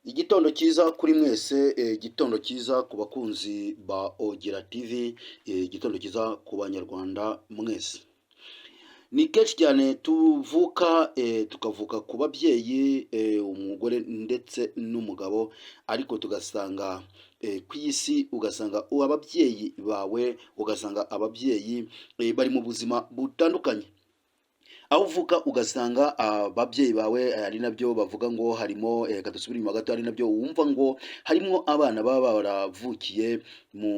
Igitondo cyiza kuri mwese, igitondo cyiza ku bakunzi ba Ogera TV, igitondo cyiza ku Banyarwanda mwese. Ni kenshi cyane tuvuka, tukavuka ku babyeyi, umugore ndetse n'umugabo, ariko tugasanga ku isi, ugasanga ababyeyi bawe, ugasanga ababyeyi bari mu buzima butandukanye. Aho uvuka ugasanga ababyeyi bawe, ari nabyo bavuga ngo harimo, reka dusubire inyuma gato, ari nabyo wumva ngo harimo abana baba baravukiye mu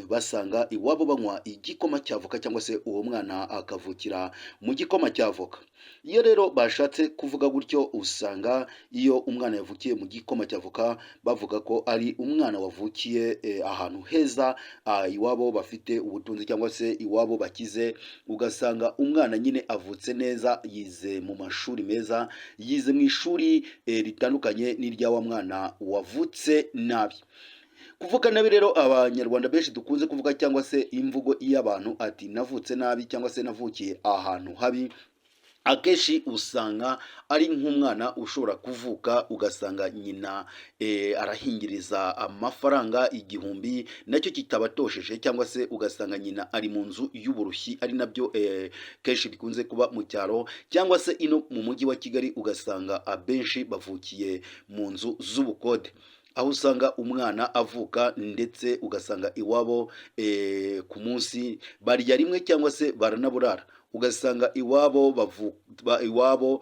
basanga iwabo banywa igikoma cy'avoka, cyangwa se uwo mwana akavukira mu gikoma cy'avoka. Iyo rero bashatse kuvuga gutyo, usanga iyo umwana yavukiye mu gikoma cy'avoka, bavuga ko ari umwana wavukiye ahantu heza, iwabo bafite ubutunzi cyangwa se iwabo bakize. Ugasanga umwana nyine avutse neza, yize mu mashuri meza, yize mu ishuri ritandukanye n'irya wa mwana wavutse nabi. Kuvuka nabi rero, Abanyarwanda benshi dukunze kuvuga, cyangwa se imvugo y'abantu ati "Navutse nabi" cyangwa se "Navukiye ahantu habi", akenshi usanga ari nk'umwana ushobora kuvuka ugasanga nyina arahingiriza amafaranga 1000 nacyo kitabatosheje, cyangwa se ugasanga nyina ari mu nzu y'uburushyi, ari nabyo kenshi bikunze kuba mu cyaro cyangwa se ino mu Mujyi wa Kigali, ugasanga abenshi bavukiye mu nzu z'ubukode, aho usanga umwana avuka ndetse ugasanga iwabo ku munsi barya rimwe cyangwa se baranaburara. Ugasanga iwabo iwabo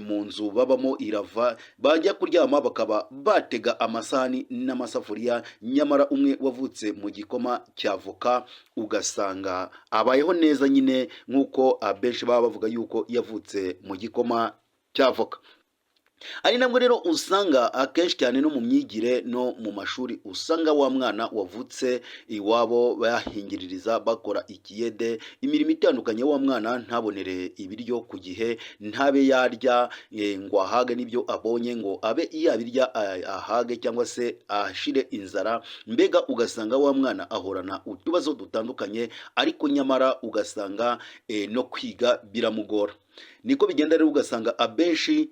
mu nzu babamo irava, bajya kuryama bakaba batega amasahani n'amasafuriya. Nyamara umwe wavutse mu gikoma cy'avoka ugasanga abayeho neza nyine, nk'uko abenshi baba bavuga yuko yavutse mu gikoma cy'avoka. Ari nabwo rero usanga akenshi cyane no mu myigire no mu mashuri, usanga wa mwana wavutse iwabo bahingiririza, bakora ikiyede, imirimo itandukanye, wa mwana ntabonere ibiryo ku gihe, ntabe yarya ngo ahage n'ibyo abonye, ngo abe yabirya ahage cyangwa se ashire inzara. Mbega ugasanga wa mwana ahorana utubazo dutandukanye, ariko nyamara ugasanga no kwiga biramugora. Niko bigenda rero, ugasanga abenshi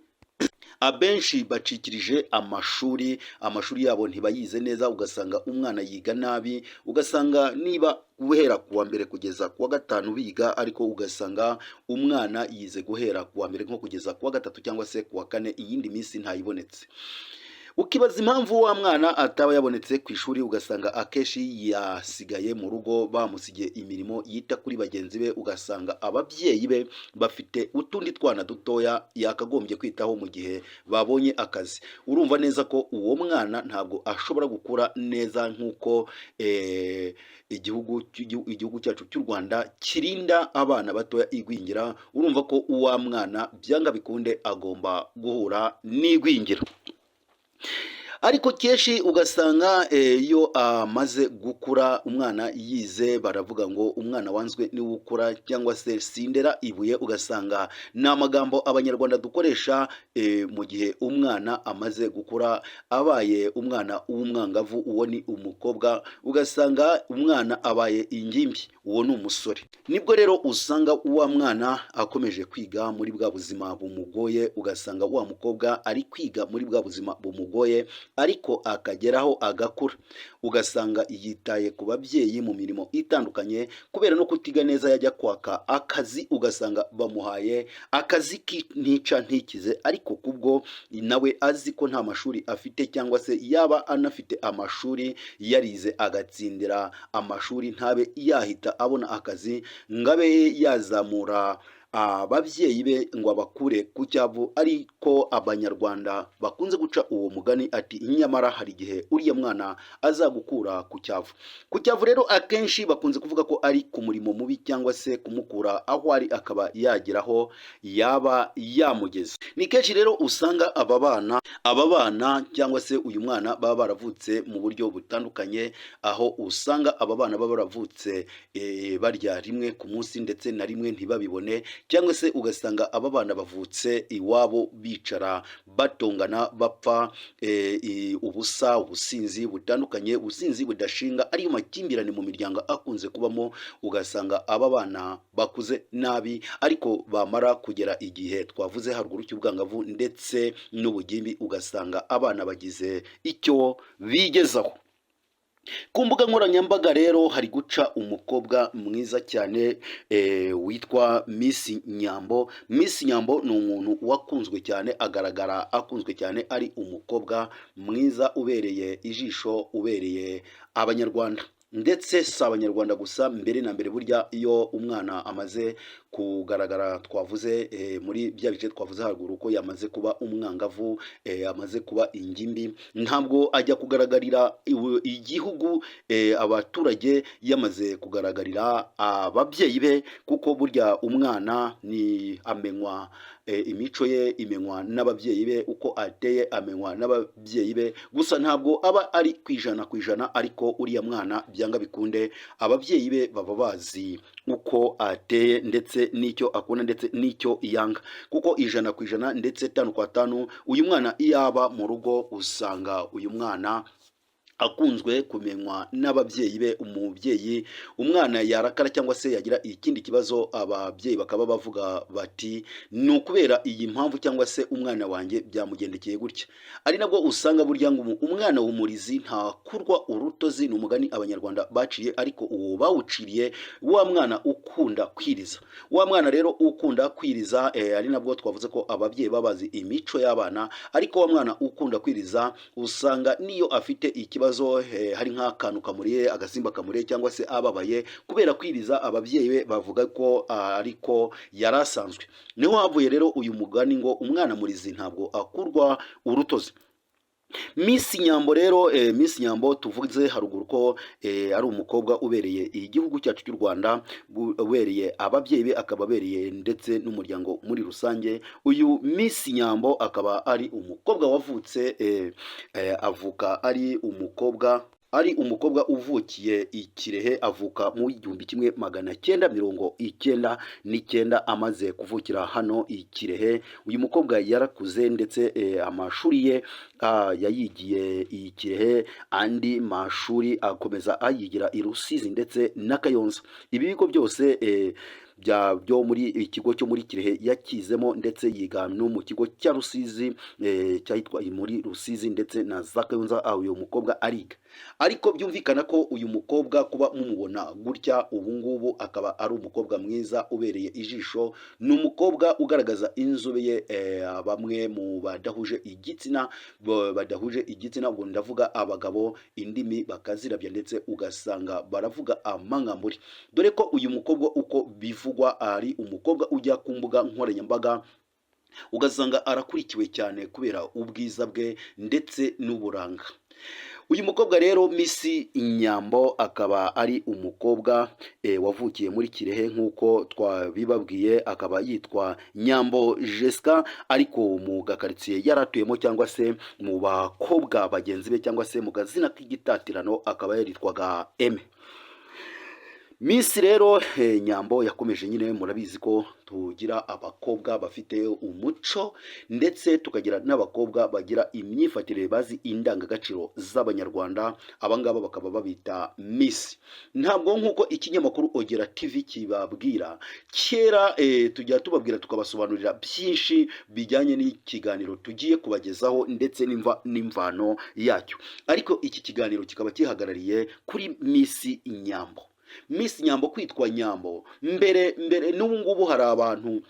bacikirije amashuri, amashuri yabo ntibayize neza. Ugasanga umwana yiga nabi, ugasanga niba guhera ku wa mbere kugeza ku wa gatanu biga, ariko ugasanga umwana yize guhera ku wa mbere nko kugeza ku wa gatatu cyangwa se ku wa kane, iyindi minsi ntayibonetse. Ukibaza impamvu wa mwana ataba yabonetse ku ishuri, ugasanga akenshi yasigaye mu rugo, bamusigiye imirimo yita kuri bagenzi be. Ugasanga ababyeyi be bafite utundi twana dutoya yakagombye kwitaho mu gihe babonye akazi. Urumva neza ko uwo mwana ntabwo ashobora gukura neza nk'uko igihugu cyacu cy'u Rwanda kirinda abana batoya igwingira. Urumva ko uwa mwana byanga bikunde agomba guhura n'igwingira. Ariko kenshi ugasanga iyo amaze gukura, umwana yize, baravuga ngo "Umwana wanzwe niwe ukura" cyangwa se "Sindera ibuye". Ugasanga ni amagambo Abanyarwanda dukoresha mu gihe umwana amaze gukura, abaye umwana w'umwangavu, uwo ni umukobwa. Ugasanga umwana abaye ingimbi, uwo ni umusore. Nibwo rero usanga wa mwana akomeje kwiga muri bwa buzima bumugoye, ugasanga wa mukobwa ari kwiga muri bwa buzima bumugoye, ariko akageraho agakura, ugasanga yitaye ku babyeyi mu mirimo itandukanye. Kubera no kutiga neza, yajya kwaka akazi ugasanga bamuhaye akazi k'intica ntikize, ariko kubwo nawe azi ko nta mashuri afite, cyangwa se yaba anafite amashuri, yarize agatsindira amashuri, ntabe yahita abona akazi ngo abe yazamura ababyeyi be ngo abakure ku cyavu. Ariko Abanyarwanda bakunze guca uwo mugani ati "Nyamara hari igihe uriya mwana azagukura ku cyavu." Ku cyavu rero akenshi bakunze kuvuga ko ari ku murimo mubi, cyangwa se kumukura aho ari akaba yageraho yaba yamugeze. Ni kenshi rero usanga aba bana cyangwa se uyu mwana baba baravutse mu buryo butandukanye, aho usanga aba bana baba baravutse barya rimwe ku munsi, ndetse na rimwe ntibabibone. cyangwa se ugasanga aba bana bavutse iwabo bicara batongana, bapfa ubusa, ubusinzi butandukanye, ubusinzi budashinga, ariyo makimbirane mu miryango akunze kubamo. Ugasanga aba bana bakuze nabi, ariko bamara kugera igihe twavuze haruguru cy'ubwangavu ndetse n'ubugimbi, ugasanga abana bagize icyo bigezaho. Ku mbuga nkoranyambaga rero hari guca umukobwa mwiza cyane witwa Miss Nyambo. Miss Nyambo ni umuntu wakunzwe cyane, agaragara akunzwe cyane, ari umukobwa mwiza ubereye ijisho, ubereye Abanyarwanda, ndetse si Abanyarwanda gusa. Mbere na mbere, burya iyo umwana amaze kugaragara, twavuze muri bya bice twavuze haruguru ko yamaze kuba umwangavu, amaze kuba ingimbi, ntabwo ajya kugaragarira igihugu, abaturage, yamaze kugaragarira ababyeyi be, kuko burya umwana ni amenywa, imico ye imenywa n'ababyeyi be, uko ateye amenywa n'ababyeyi be. Gusa ntabwo aba ari ku 100%, ariko uriya mwana byanga bikunde ababyeyi be baba bazi uko ateye ndetse n'icyo akunda ndetse n'icyo yanga, kuko 100% ndetse 5 kwa 5, uyu mwana iyo aba mu rugo usanga uyu mwana akunzwe kumenywa n'ababyeyi be. Umubyeyi, umwana yarakara cyangwa se yagira ikindi kibazo, ababyeyi bakaba bavuga bati: "Ni ukubera iyi mpamvu", cyangwa se "Umwana wanjye byamugendekeye gutya". Ari nabwo usanga burya ngo umwana w'umurizi ntakurwa urutozi. Ni umugani Abanyarwanda baciye, ariko uwo bawuciriye wa mwana ukunda kwiriza. Wa mwana rero ukunda kwiriza, ari nabwo twavuze ko ababyeyi baba bazi imico y'abana, ariko wa mwana ukunda kwiriza usanga niyo afite ikibazo, hari nk'akantu kamuriye, agasimba kamuriye, cyangwa se ababaye kubera kwiriza, ababyeyi be bavuga ko ariko yari asanzwe. Niho havuye rero uyu mugani ngo umwana murizi ntabwo akurwa urutozi. Miss Nyambo rero, Miss Nyambo tuvuze haruguru ko ari umukobwa ubereye igihugu cyacu cy'u Rwanda, ubereye ababyeyi be, akaba abereye ndetse n'umuryango muri rusange. Uyu Miss Nyambo akaba ari umukobwa wavutse, avuka ari umukobwa uvukiye i Kirehe, avuka mu 1999. Amaze kuvukira hano i Kirehe, uyu mukobwa yarakuze, ndetse amashuri ye yayigiye i Kirehe, andi mashuri akomeza ayigira i Rusizi ndetse na Kayonza. Ibi bigo byose byo muri ikigo cyo muri Kirehe yakizemo, ndetse yiga no mu kigo cya Rusizi, cyahitwa muri Rusizi, ndetse na za Kayonza, aho uyu mukobwa ariga. Ariko byumvikana ko uyu mukobwa kuba mumubona gutya ubu ngubu, akaba ari umukobwa mwiza ubereye ijisho, ni umukobwa ugaragaza inzobe ye. Bamwe mu badahuje igitsina, badahuje igitsina, ubwo ndavuga abagabo, indimi bakazirabya, ndetse ugasanga baravuga amangambure, dore ko uyu mukobwa uko bivugwa ari umukobwa ujya ku mbuga nkoranyambaga ugasanga arakurikiwe cyane kubera ubwiza bwe ndetse n'uburanga. Uyu mukobwa rero Miss Nyambo akaba ari umukobwa wavukiye muri Kirehe nk'uko twabibabwiye, akaba yitwa Nyambo Jessica, ariko mu gakaritsiye yaratuyemo cyangwa se mu bakobwa bagenzi be cyangwa se mu gazina k'igitatirano akaba yaritwaga Eme. Miss rero Nyambo yakomeje nyine, murabizi ko tugira abakobwa bafite umuco, ndetse tukagira n'abakobwa bagira imyifatire, bazi indangagaciro z'Abanyarwanda. Abangaba bakaba babita Miss. Ntabwo nk'uko ikinyamakuru Ogera TV kibabwira kera, tujya tubabwira tukabasobanurira byinshi bijyanye n'ikiganiro tugiye kubagezaho ndetse n'imva n'imvano yacyo, ariko iki kiganiro kikaba kihagarariye kuri Miss Nyambo. Miss Nyambo, kwitwa Nyambo mbere mbere, n'ubu ngubu hari abantu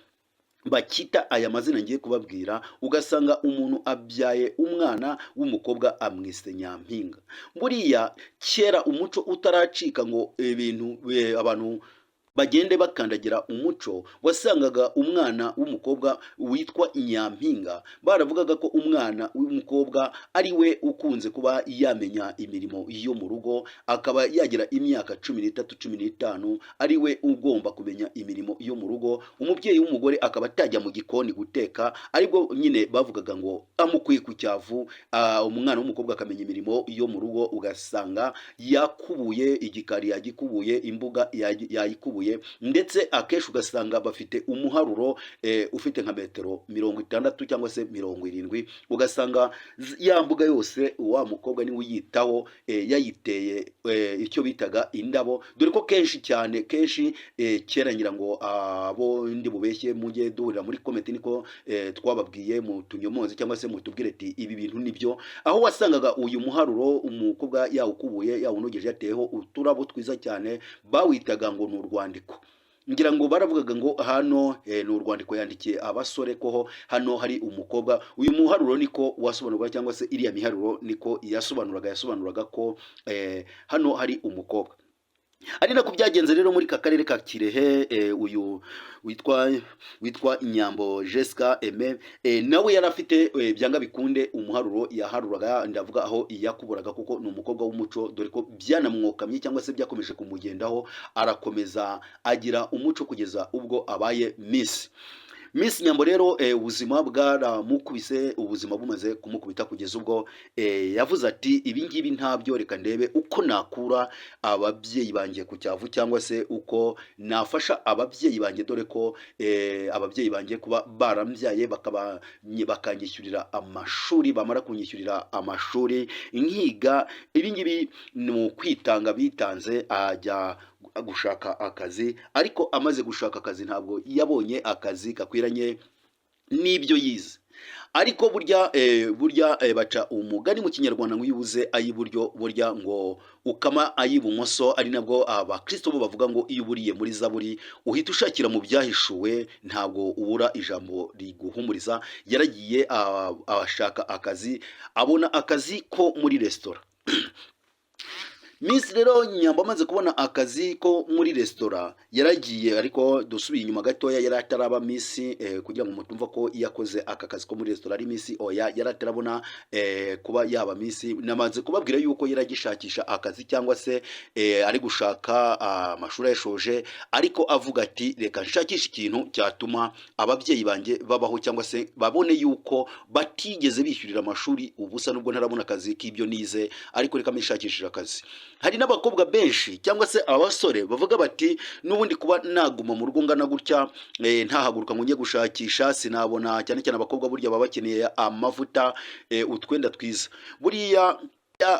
bakita aya mazina ngiye kubabwira, ugasanga umuntu abyaye umwana w'umukobwa amwise Nyampinga. Buriya kera umuco utaracika ngo ibintu abantu bagende bakandagira umuco, wasangaga umwana w'umukobwa witwa Nyampinga baravugaga ko umwana w'umukobwa ari we ukunze kuba yamenya imirimo yo mu rugo, akaba yagira imyaka 13, 15, ari we ugomba kumenya imirimo yo mu rugo. Umubyeyi w'umugore akaba atajya mu gikoni guteka, aribwo nyine bavugaga ngo amukwiye ku cyavu. Umwana w'umukobwa akamenya imirimo yo mu rugo, ugasanga yakubuye igikari, yagikubuye imbuga, yayikubuye. bawukubuye, ndetse akenshi ugasanga bafite umuharuro ufite nka metero 60 cyangwa se 70, ugasanga ya mbuga yose wa mukobwa niwe uyitaho, yayiteye icyo bitaga indabo, dore ko kenshi cyane kenshi kera, ngira ngo abo ndi bubeshye mujye duhurira muri comment, niko twababwiye, mu tunyomoze cyangwa se mutubwire ati ibi bintu nibyo, aho wasangaga uyu muharuro umukobwa yawukubuye, yawunogeje, yateyeho uturabo twiza cyane, bawitaga ngo ni urwandiko. Ngira ngo baravugaga ngo hano ni urwandiko yandikiye abasore, koho hano hari umukobwa. Uyu muharuro niko wasobanurwa, cyangwa se iriya miharuro niko yasobanuraga ko hano hari umukobwa. Ari nako byagenze rero muri ka karere ka Kirehe. Uyu witwa Nyambo Jessica Aime, nawe yari afite byanga bikunde umuharuro yaharuraga, ndavuga aho yakuburaga, kuko ni umukobwa w'umuco, dore ko byanamwokamye cyangwa se byakomeje kumugendaho, arakomeza agira umuco kugeza ubwo abaye Miss. Miss Nyambo rero, ubuzima bwaramukubise, ubuzima bumaze kumukubita kugeza ubwo yavuze ati ibi ngibi ntabyo, reka ndebe uko nakura ababyeyi banjye ku cyavu, cyangwa se uko nafasha ababyeyi banjye, dore ko ababyeyi banjye kuba barambyaye bakaba bakanyishyurira amashuri, bamara kunyishyurira amashuri nkiga, ibi ngibi ni ukwitanga bitanze. Ajya gushaka akazi, ariko amaze gushaka akazi ntabwo yabonye akazi gakwiranye n'ibyo yize. Ariko burya baca umugani mu Kinyarwanda ngo iyo ubuze ay'iburyo burya ngo ukama ay'ibumoso, ari nabwo abakristo bo bavuga ngo iyo uburiye muri Zaburi uhita ushakira mu Byahishuwe, ntabwo ubura ijambo riguhumuriza. Yaragiye ashaka akazi, abona akazi ko muri resitora. Miss rero Nyambo amaze kubona akazi ko muri resitora yaragiye, ariko dusubiye inyuma gatoya, yari ataraba Miss, kugira ngo mutumva ko iyo akoze aka kazi ko muri resitora ari Miss. Oya, yari atarabona kuba yaba Miss. Namaze kubabwira yuko yari agishakisha akazi, cyangwa se ari gushaka amashuri yashoje, ariko avuga ati reka nshakishe ikintu cyatuma ababyeyi banjye babaho, cyangwa se babone yuko batigeze bishyurira amashuri ubusa, nubwo ntarabona akazi k'ibyo nize, ariko reka mbishakishije akazi. Hari n'abakobwa benshi cyangwa se abasore bavuga bati n'ubundi kuba naguma mu rugo ngana gutya, ntahaguruka ngo njye gushakisha, sinabona. Cyane cyane abakobwa burya baba bakeneye amavuta, utwenda twiza. Buriya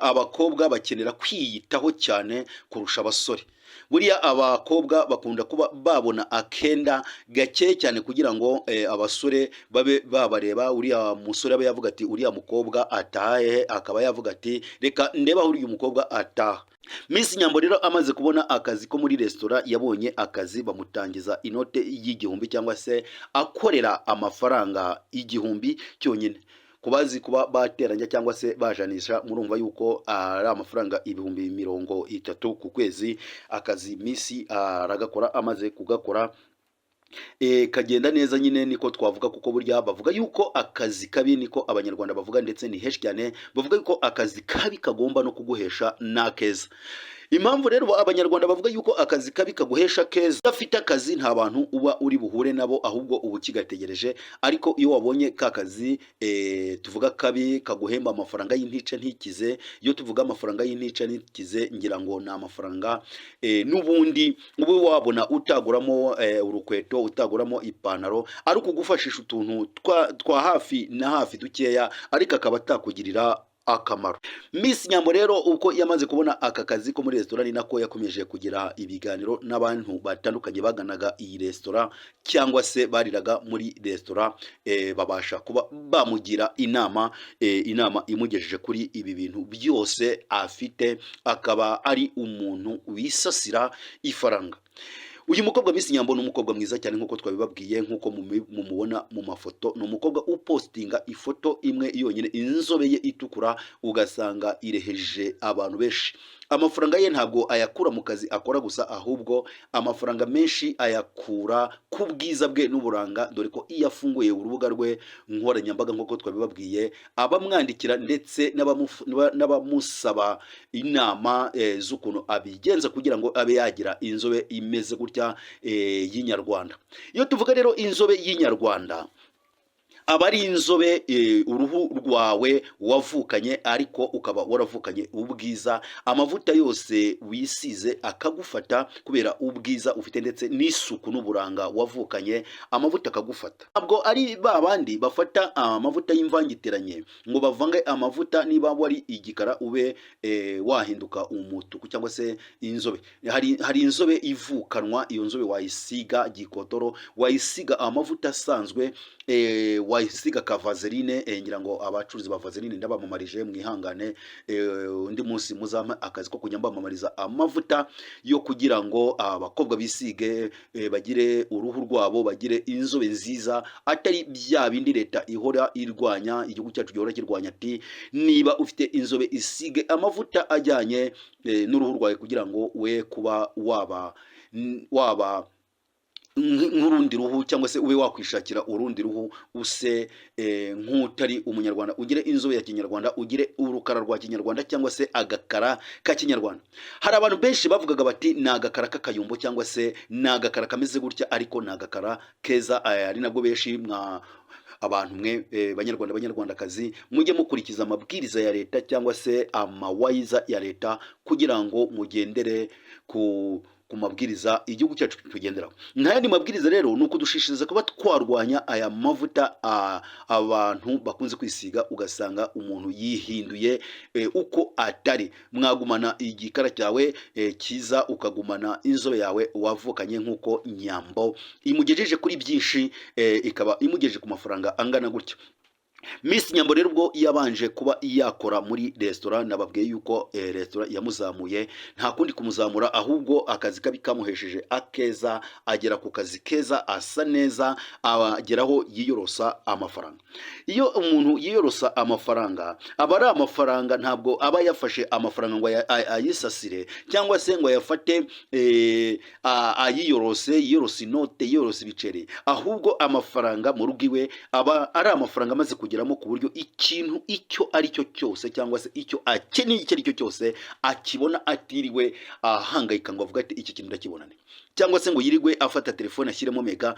abakobwa bakenera kwiyitaho cyane kurusha abasore. Buriya abakobwa bakunda kuba babona akenda gake cyane kugira ngo abasore babe babareba, uriya musore abe yavuga ati uriya mukobwa ataha hehe, akaba yavuga ati reka ndebe aho uriya mukobwa ataha. Miss Nyambo rero amaze kubona akazi ko muri resitora, yabonye akazi bamutangiza inote y'1000, cyangwa se akorera amafaranga 1000 cyonyine. Kubazi kuba bateranya cyangwa se bajanisha, murumva yuko ari amafaranga 30,000 ku kwezi. Akazi Miss aragakora, amaze kugakora kagenda neza nyine, niko twavuga, kuko burya bavuga yuko akazi kabi, niko Abanyarwanda bavuga, ndetse ni henshi cyane bavuga yuko akazi kabi kagomba no kuguhesha n'akeza. Impamvu rero Abanyarwanda bavuga yuko akazi kabi kaguhesha keza, udafite akazi nta bantu uba uri buhure nabo, ahubwo uba ukigategereje. Ariko iyo wabonye ka kazi tuvuga kabi kaguhemba amafaranga y'intica ntikize, iyo tuvuga amafaranga y'intica ntikize ngira ngo ni amafaranga n'ubundi ube wabona utaguramo urukweto, utaguramo ipantaro, ari ukugufashisha utuntu twa hafi na hafi dukeya, ariko akaba atakugirira akamaro. Miss Nyambo rero uko yamaze kubona aka kazi ko muri resitora, ni nako yakomeje kugira ibiganiro n'abantu batandukanye baganaga iyi resitora cyangwa se bariraga muri resitora, babasha kuba bamugira inama, inama imugejeje kuri ibi bintu byose afite, akaba ari umuntu wisasira ifaranga. Uyu mukobwa Miss Nyambo ni umukobwa mwiza cyane nk'uko twabibabwiye, nk'uko mumubona mu mafoto. Ni umukobwa upostinga ifoto imwe yonyine, inzobe ye itukura, ugasanga ireheje abantu benshi. Amafaranga ye ntabwo ayakura mu kazi akora gusa, ahubwo amafaranga menshi ayakura ku bwiza bwe n'uburanga, dore ko iyo afunguye urubuga rwe nkoranyambaga, nk'uko twabibabwiye, abamwandikira ndetse n'abamusaba inama z'ukuntu abigenza kugira ngo abe yagira inzobe imeze gutya y'inyarwanda. Iyo tuvuga rero inzobe y'inyarwanda, Aba ari inzobe, uruhu rwawe wavukanye, ariko ukaba waravukanye ubwiza. Amavuta yose wisize akagufata kubera ubwiza ufite ndetse n'isuku n'uburanga wavukanye, amavuta akagufata. Ntabwo ari ba bandi bafata amavuta y'imvangiteranye ngo bavange amavuta, niba wari igikara ube wahinduka umutuku cyangwa se inzobe. Hari inzobe ivukanwa. Iyo nzobe wayisiga gikotoro, wayisiga amavuta asanzwe, wayisiga ka vaseline. Ngira ngo abacuruzi ba vaseline ndabamamarije, mwihangane, undi munsi muzampa akazi ko kujya mbamamariza amavuta yo kugira ngo abakobwa bisige, bagire uruhu rwabo, bagire inzobe nziza, atari bya bindi leta ihora irwanya, igihugu cyacu gihora kirwanya, ati niba ufite inzobe isige amavuta ajyanye n'uruhu rwawe kugira ngo we kuba waba nk'urundi ruhu, cyangwa se ube wakwishakira urundi ruhu, use nk'utari umunyarwanda, ugire inzobe ya kinyarwanda, ugire urukara rwa kinyarwanda cyangwa se agakara ka kinyarwanda. Hari abantu benshi bavugaga bati ni agakara k'akayumbo cyangwa se ni agakara kameze gutya, ariko ni agakara keza. Ari nabwo benshi mwa abantu mwe, banyarwanda, banyarwandakazi, mujye mukurikiza amabwiriza ya leta cyangwa se amawayiza ya leta kugira ngo mugendere ku mabwiriza igihugu cyacu tugenderaho. Nta yandi mabwiriza rero, ni ukudushishikariza kuba twarwanya aya mavuta abantu bakunze kwisiga, ugasanga umuntu yihinduye uko atari. Mwagumana igikara cyawe cyiza, ukagumana inzobe yawe wavukanye, nk'uko Nyambo imugejeje kuri byinshi, ikaba imugejeje ku mafaranga angana gutya. Miss Nyambo rero ubwo yabanje kuba yakora muri resitora, nababwiye yuko resitora yamuzamuye, nta kundi kumuzamura, ahubwo akazi kabi kamuhesheje akeza, agera ku kazi keza, asa neza, ageraho yiyorosa amafaranga. Iyo umuntu yiyorosa amafaranga, aba ari amafaranga, ntabwo aba yafashe amafaranga ngo ayisasire cyangwa se ngo ayafate ayiyorose, yiyorose inote, yiyorose ibiceri, ahubwo amafaranga mu rugo iwe aba ari amafaranga amaze kugeramo, ku buryo ikintu icyo ari cyo cyose cyangwa se icyo akeneye icyo ari cyo cyose akibona atiriwe ahangayika ngo avuge ati iki kintu ndakibona nte, cyangwa se ngo yirirwe afata telefone ashyiremo mega,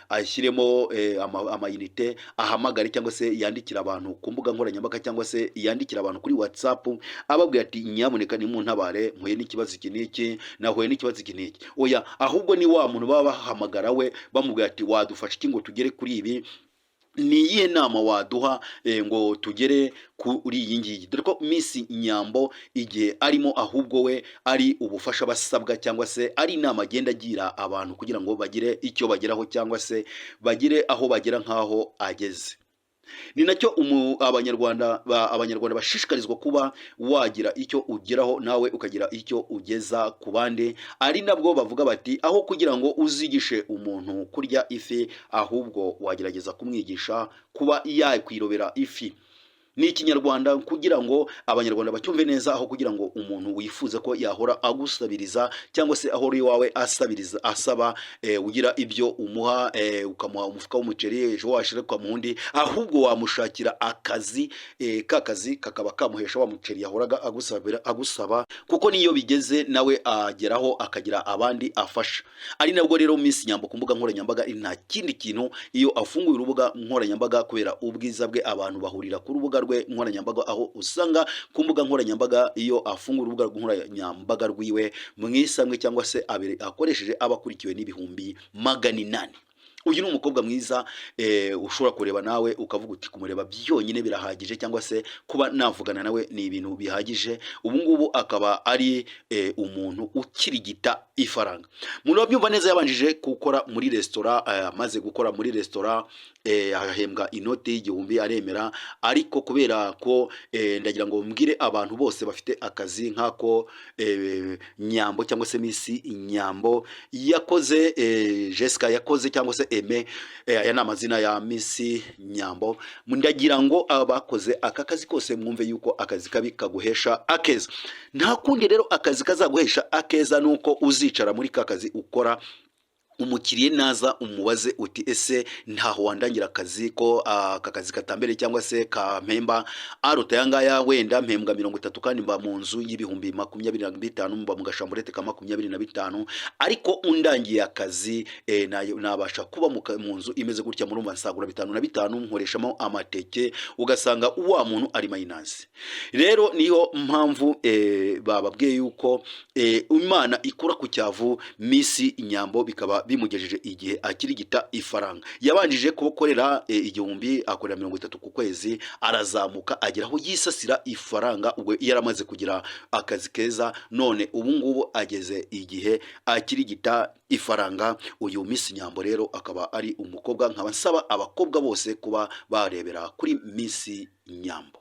ashyiremo amayinite, ahamagare cyangwa se yandikira abantu ku mbuga nkoranyambaga, cyangwa se yandikira abantu kuri WhatsApp ababwira ati nyamuneka nimuntabare, mpuye n'ikibazo iki n'iki, nahuye n'ikibazo iki n'iki. Oya, ahubwo ni wa muntu baba bahamagara we, bamubwira ati wadufasha iki ngo tugere kuri ibi? Ni iyihe nama waduha ngo tugere kuri iyi ngiyi? Dore ko Miss Nyambo igihe arimo, ahubwo we ari ubufasha basabwa cyangwa se ari inama agenda agira abantu kugira ngo bagire icyo bageraho cyangwa se bagire aho bagera nk'aho ageze. Ni nacyo abanyarwanda bashishikarizwa, kuba wagira icyo ugeraho nawe ukagira icyo ugeza ku bandi. Ari nabwo bavuga bati aho kugira ngo uzigishe umuntu kurya ifi, ahubwo wagerageza kumwigisha kuba yakwirobera ifi. Ni ikinyarwanda kugira ngo abanyarwanda bacyumve neza. Aho kugira ngo umuntu wifuza ko yahora agusabiriza cyangwa se ahora iwawe asabiriza, asaba, ugira ibyo umuha, ukamuha umufuka w'umuceri, ejo washira ukamuha undi, ahubwo wamushakira akazi, ka kazi kakaba kamuhesha wa muceri yahoraga agusabira, agusaba, kuko niyo bigeze nawe ageraho akagira abandi afasha. Ari nabwo rero Miss Nyambo ku mbuga nkoranyambaga nta kindi kintu, iyo afunguye urubuga nkoranyambaga, kubera ubwiza bwe abantu bahurira ku rubuga rwe nkoranyambaga, aho usanga ku mbuga nkoranyambaga iyo afunguye urubuga nkoranyambaga rwiwe, mu isamwe cyangwa se abiri akoresheje aba akurikiwe n'800,000. Uyu ni umukobwa mwiza, ushobora kureba nawe ukavuga uti kumureba byonyine birahagije, cyangwa se kuba navugana nawe ni ibintu bihagije. Ubu ngubu akaba ari umuntu ukirigita ifaranga. Umuntu wabyumva neza, yabanjije gukora muri resitora, amaze gukora muri resitora, ahembwa inoti y'1000, aremera. Ariko kubera ko ndagira ngo mbwire abantu bose bafite akazi nk'ako Nyambo cyangwa se Miss Nyambo yakoze, Jessica yakoze cyangwa se Aime, aya ni amazina ya Miss Nyambo, ndagira ngo abakoze aka kazi kose mwumve yuko akazi kabi kaguhesha akeza. Nta kundi rero akazi kazaguhesha akeza, nuko uzicara muri ka kazi ukora. Umukiriya naza umubaze uti: "Ese ntaho wandangira akazi, ko aka kazi katambere cyangwa se kampemba aruta aya ngaya? Wenda mpembwa 30 kandi mba mu nzu y'ibihumbi 25, mba mu gachambrette ka 25, ariko undangiye akazi nabasha kuba mu nzu imeze gutya. Murumva nsagura bitanu na bitanu, nkoreshamo amateke." Ugasanga wa muntu ari minus. Rero niyo mpamvu bababwiye yuko Imana ikura ku cyavu. Miss Nyambo bikaba bimugejeje igihe akirigita ifaranga. Yabanjije kubakorera 1000, akorera 30 ku kwezi, arazamuka agera aho yisasira ifaranga ubwo yaramaze kugira akazi keza. None ubu ngubu ageze igihe akirigita ifaranga. Uyu Miss Nyambo rero akaba ari umukobwa, nkaba nsaba abakobwa bose kuba barebera kuri Miss Nyambo.